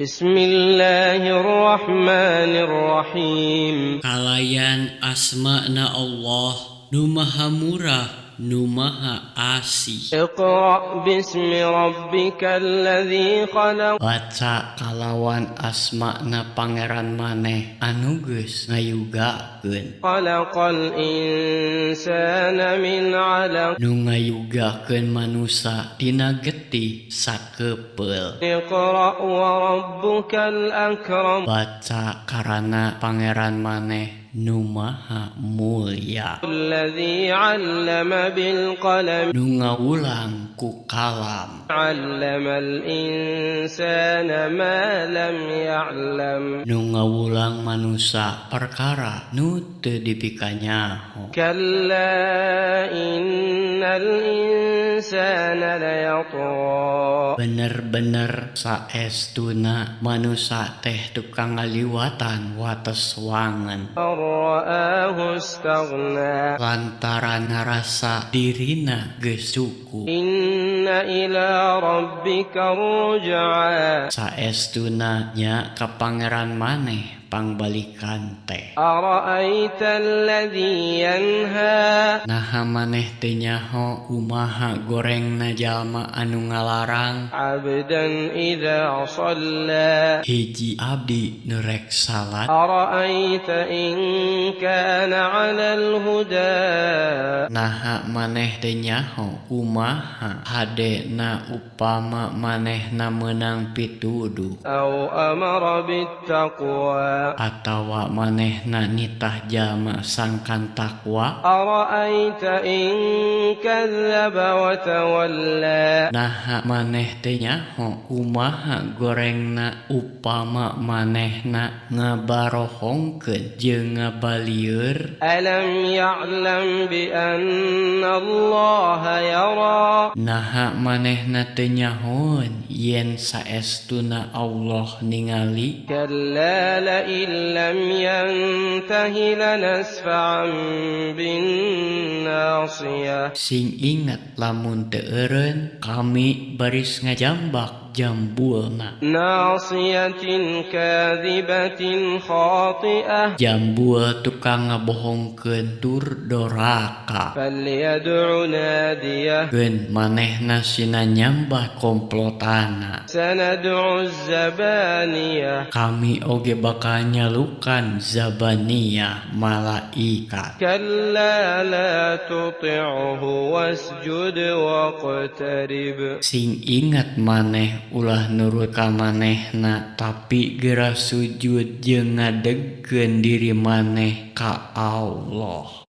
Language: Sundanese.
بسم الله الرحمن الرحيم. Kalayan asmana Allah nu Maha Murah, nu Maha Asih. اقرأ باسم ربك الذي خلق. Baca kalawan asmana Pangeran maneh anu geus ngayugakeun. خلق الإنسان من علق. Nu ngayugakeun manusa tina getih sakepeul. اقرأ وربك الأكرم. Baca karana Pangeran maneh nu Maha Mulya. الذي علم بالقلم. Nu ngawulang ku kalam. علم الإنسان ما لم يعلم. Nu ngawulang manusa perkara nu teu dipikanyaho. كلا إن الإنسان ليطغى. Bener-bener saestuna manusa teh tukang ngaliwatan wates wangen. أن رآه استغنى. Lantaran ngarasa dirina geus cukup. إن إلى ربك الرجعى. Saestuna nya ka Pangeran maneh pangbalikan teh. أرأيت الذي ينهى. Naha maneh teu nyaho kumaha gorengna jalma anu ngalarang? عبدا إذا صلى. Hiji abdi nu rek salat. أرأيت إن كان على الهدى. Naha maneh teu nyaho kumaha hadena upama manehna meunang pituduh? أو أمر بالتقوى. Atawa manehna nitah jalma sangkan takwa? أرأيت إن كذب وتولى. Naha maneh teu nyaho kumaha gorengna upama manehna ngabarohongkeun jeung ngabalieur? ألم يعلم بأن الله يرى. Naha manehna teu nyahoeun yen saestuna Allah ningali? كلا لئن لم ينته لنسفعا بالناصية. Sing inget, lamun teu eureun, kami baris ngajambak jambulna. ناصية كاذبة خاطئة. Jambul tukang ngabohongkeun tur doraka. فليدع ناديه. Keun manehna sina nyambah komplotanna. سندع الزبانية. Kami oge bakal nyalukan zabaniyah, malaikat. كلا لا تطعه واسجد واقترب. Sing inget, maneh ulah nurut ka manehna, tapi gera sujud jeung ngadegkeun diri maneh ka Allah.